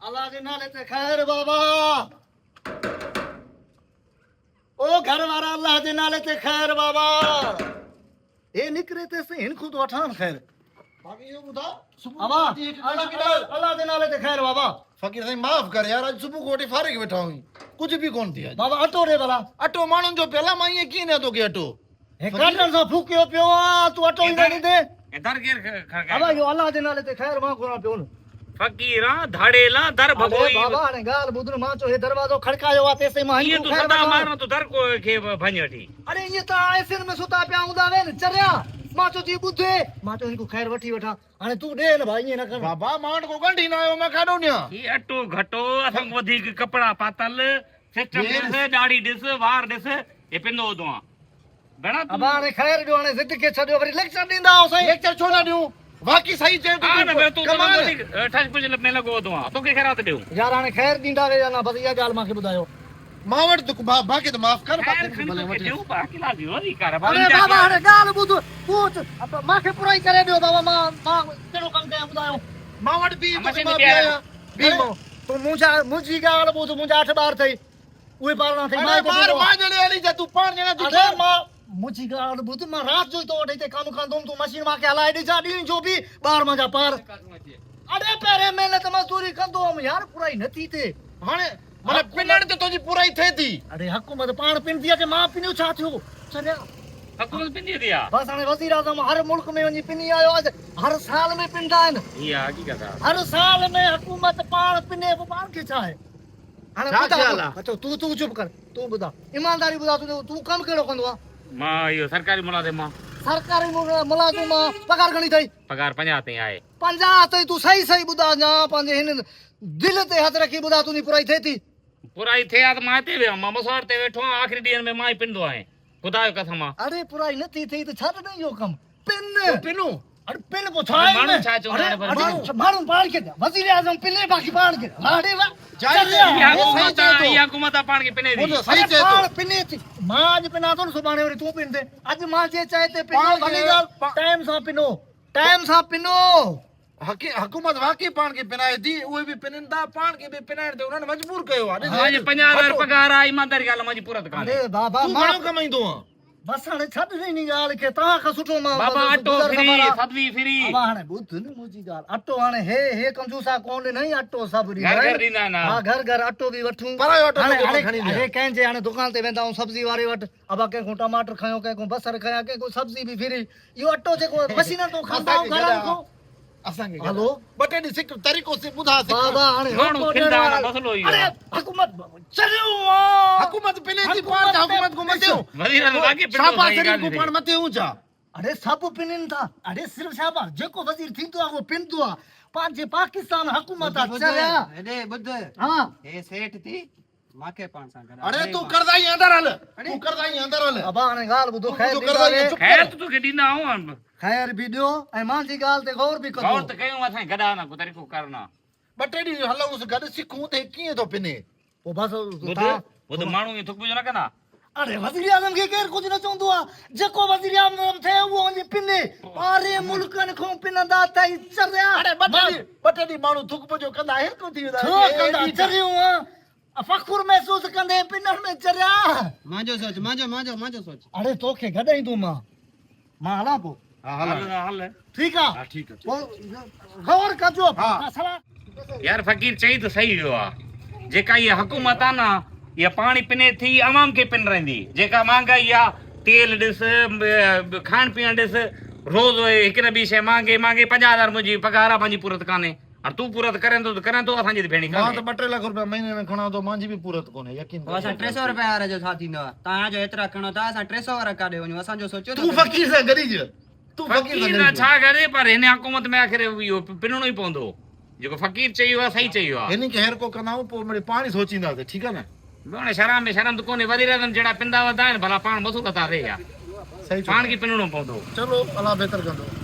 الله جي نالي تي خير بابا او گهر وارا الله جي نالي تي خير بابا هي نڪري تي سين هن کون ٿو وٺان خير. باقي اهو ٻڌاء صبح ابا کان وٺي هڪ ڪلاڪ ڪيڏانهن الله جي نالي تي خير بابا. فقير سائين معاف ڪر يار اڄ صبح کان وٺي فارغ ويٺا آهيون ڪجهه به ڪونه ٿي اڄ. بابا اٽو ڏي ڀلا. اٽو ماڻهن جو پيل آ مان ائين ڪيئن ڏيان توکي اٽو. هي ڪاٽڻ سان ڦوڪيو پيو آ تون اٽو ئي نه ڏيندين. هي در ڪير کڙڪائي ابا اهو الله جي نالي تي خير مان گهران پيو نه. فقيران ڌاڙيلان در ڀڳوئي. اڙي بابا هاڻي ڳالهه ٻڌ نه مان چيو هي دروازو کڙڪايو آ تيستائين مان هن ائين کان تون خير سدا وٺان. مارڻ تون در ڪو کي ڀڃ وٺي. اڙي ائين ته آئسين ۾ ستا پيا هوندا وين چريا مان چيو جي ٻڌي مان چيو هن کان خير وٺي وٺان هاڻي تون ڏي نه ڀاء ائين نه ڪر. بابا مان وٽ ڪو ڳنڍ ئي نه آيو مان ڪاڏو ڏيان. هي اٽو گهٽو اسان کان وڌيڪ ڪپڙا پاتل سسٽم ڏس ڏاڙهي ڏس وار ڏس هي پنو اڌو آن. ڀيڻا تون. ابا هاڻي خير ڏيو هاڻي ضد کي ڇڏيو وري ليڪچر ڏيندا آهو سائين. ليڪچر ڇو نه ڏيون واقعي صحيح چئين ٿو ها نه ڀيڻ تون تون ته ڪمال. وڌيڪ ٺش پش ۾ لڳو اڌو آن توکي خيرات ڏيون. يار هاڻي خير ڏيندا وي يا نه بس اها ڳالهه مان کي ٻڌايو. مان وٽ ته ڀاء باقي ته معاف ڪر خير باقي کڻي ڀلي توکي وٺ. ڏيون پر حقيلات جي وڌيڪ ڪار اڙي بابا هاڻي ڳالهه ٻڌ تون مان کي پورائي ڪري ڏيو بابا مان مان ڪهڙو ڪم ڪيان ٻڌايو. مان وٽ بيهه توکي مان بيهايان بيهه مان. تون منهنجا منهنجي ڳالهه ٻڌ منهنجا اٺ ٻار اٿئي. اهي پالڻا اٿئي اڙي ٻار مان ڄڻي هلي جا تون پاڻ ڄڻا ٿي اڙي مان منهنجي ڳالهه ٻڌ مان رات جو ئي تو وٽ هتي ڪم ڪندم تون مشين مان کي هلائي ڏجان ڏينهن جو به ٻار منهنجا پار اڙي پهرين محنت مزدوري ڪندو هوم يار پورائي نه ٿي ٿئي هاڻي معنيٰ پنڻ تي تنهنجي پورائي ٿئي ٿي. اڙي حڪومت پاڻ پنندي اچي مان پنيو ڇا ٿيو چريا. حڪومت پنندي ٿي آ. بس هاڻي وزير اعظم هر ملڪ ۾ وڃي پني آيو آ هر سال ۾ پنندا آهن. هي حقيقت آ. هر سال ۾ حڪومت پاڻ پني پوء پاڻ کي ڇا آهي. هاڻي ڇا ٻڌاء خيال تون آ؟ اچو تون تون چپ ڪر تون ٻڌاء ايمانداري ٻڌاء تون تون ڪم ڪهڙو ڪندو آ؟ مان اهو سرڪاري ملازم آ. سرڪاري ملازم آ پگهار گهڻي اٿئي؟ پگهار 50 تائين آهي. 50 اٿئي تون صحيح صحيح ٻڌاء اڃا پنهنجي هن دل تي هٿ رکي ٻڌاء تنهنجي پورائي ٿئي ٿي؟ پورائي ٿئي ها ته مان هتي ويهان مان مسواڙ تي ويٺو آهيان آخري ڏينهن ۾ مان ئي پنندو آهيان خدا جو قسم آ. اڙي پورائي نه ٿي ٿئي ته ڇڏ نه اهو ڪم پن. پوء پنون. اڙي پن پوء ڇا آهي ماڻهو ڇا چوندا آهن پر ماڻهو ماڻهو پاڻ کي وزير اعظم پني باقي پاڻ کي واڙي وا جائز اها هو صحيح حڪومت چئي ٿو. اها حڪومت آ پاڻ کي پني ٿي. هو ته صحيح چئي ٿو. پاڻ پني ٿي مان اڄ پنان ٿو نه سڀاڻي وري تون پنندين اڄ مان جي چئي تي پنو پاڻ ڀلي کي ڳالهه ٽائيم سان پنو ٽائيم سان پنو. حڪومت واقعي پاڻ کي پنائي ٿي اهي به پنن ٿا پاڻ کي به پنائڻ تي انهن مجبور ڪيو آ ڏس منهنجي 50000 پگهار آ ايمانداري ڳالهه منهنجي پورت ڪانهي. اڙي بابا تون مان گهڻو ڪمائيندو آن؟ بس هاڻي ڇڏ نه انهي ڳالهه کي توهان کان سٺو مان بابا اٽو گذر فري سفر آ. سبزي فري. بابا هاڻي ٻڌ نه منهنجي ڳالهه اٽو هاڻي هي هي ڪنجوسا ڪون ڏنائين اٽو سڀ ڏيندا گهر گهر ڏيندا آهن ها گهر گهر اٽو به وٺون پرايو اٽو هاڻي توکي مان هاڻي کڻي ڏيان. هي ڪنهن جي هاڻي دڪان تي ويندا آهيون سبزي واري وٽ ابا ڪنهن کان ٽماٽر کنيو ڪنهن کان بصر کنيا ڪنهن کان سبزي به فري اهو اٽو جيڪو مشينن تون کڻندا آهيون گهرن کان اسان کي هلو. ٻه ٽي ڏينهن سک طريقو سي ٻڌا سک بابا هاڻي ماڻهو روڪو کلندا ڏيڻ آهن، وارا مسئلو اهو اڙي آهي. حڪومت چريو آ حڪومت پني ٿي پاڻ ڇا حڪومت کان مٿي هون وزير اعظم واقعي پنندو شهباز سائين شريف ڳالهه کان ٿي. پاڻ مٿي هون ڇا؟ اڙي سڀ پنن ٿا اڙي صرف شهباز جيڪو وزير ٿيندو آ اهو پنندو آ پنهنجي پاڪستان حڪومت آ چريا هيڏي ٻڌ ها هي سيٺ ٿي ماکي پاڻ سان گڏ اڙي تون قرضائي اندر هل تون قرضائي اندر هل ابا هاڻي ڳالهه ٻڌو خير تون ڏيندا قرضائي ري چپ خير ڪر ته توکي ڏيندا آهيون خير به ڏيو ۽ مانجي ڳالهه تي غور به ڪجو غور ته ڪيون اسان گڏا نه ڪو طريقو ڪر نه ٻه ٽي ڏينهن هلئونس گڏ سکون ته هي ڪيئن ٿو پني پوء بس ٻڌ ٻڌ ماڻهو ائين ٿڪ پڄو نه ڪندا اڙي وزير اعظم کي ڪير ڪجهه نه چوندو آ جيڪو وزير اعظم ٿئي اهو وڃي پني ٻارهين ملڪن کان پنندا اٿئي چريا اڙي ٻه ٽي ڏينهن ٻه ٽي ڏينهن ماڻهو ٿڪ پڄو ڪندا هر ڪو ٿي ويندا ڇو ڪندا چريون آ فخر محسوس ڪندي پنڻ ۾ چريا. مانجو سوچ مانجو مانجو مانجو سوچ. اڙي توکي گڏ ايندو مان مان هلان پو. ها هل هل هل. ٺيڪ آ ها ٺيڪ آ پو غور ڪجو ها. سلام. يار فقير چئي ته صحيح ويو آ جيڪا هي حڪومت آ نه اها پاڻي پني ٿي عوام کي پنرائيندي جيڪا مهانگائي آ تيل ڏس کائڻ پيئڻ ڏس روز هڪ نه ٻي شيء مهانگي مهانگي 50000 منهنجي پگهار آ منهنجي پورت ڪانهي هاڻ تون پورت ڪرين ٿو ته ڪرين ٿو اسان جي ته ڀيڻي مان ڪانهي. ته ٻه ٽي لک روپيا مهيني ۾ کڻان ٿو مانجي به پورت ڪونهي يقين پوء اسان 300 روپيا واري جو ڇا ٿيندو آ توهان جو ايترا کڻو ٿا اسان 300 وارا ڪاڏي وڃون اسان جو سوچيو ته تون فقير سان گڏيج تون فقير سان فقير گڏيج ڇا ڪري پر هن حڪومت ۾ آخر اهو پنڻو ئي پوندو جيڪو فقير چئي ويو آ صحيح چئي ويو آ. هن کي هر ڪو ڪندا آهيون پوء مڙئي پاڻ ئي سوچينداسين ٺيڪ آ نه. ڀيڻ شرم ۾ شرم ته ڪونهي وزير اعظم جهڙا پندا وڌا آهن ڀلا پاڻ مسو ڪٿا رهي ها صحيح چئو پاڻ کي پنڻو پوندو. چلو الله بهتر ڪندو.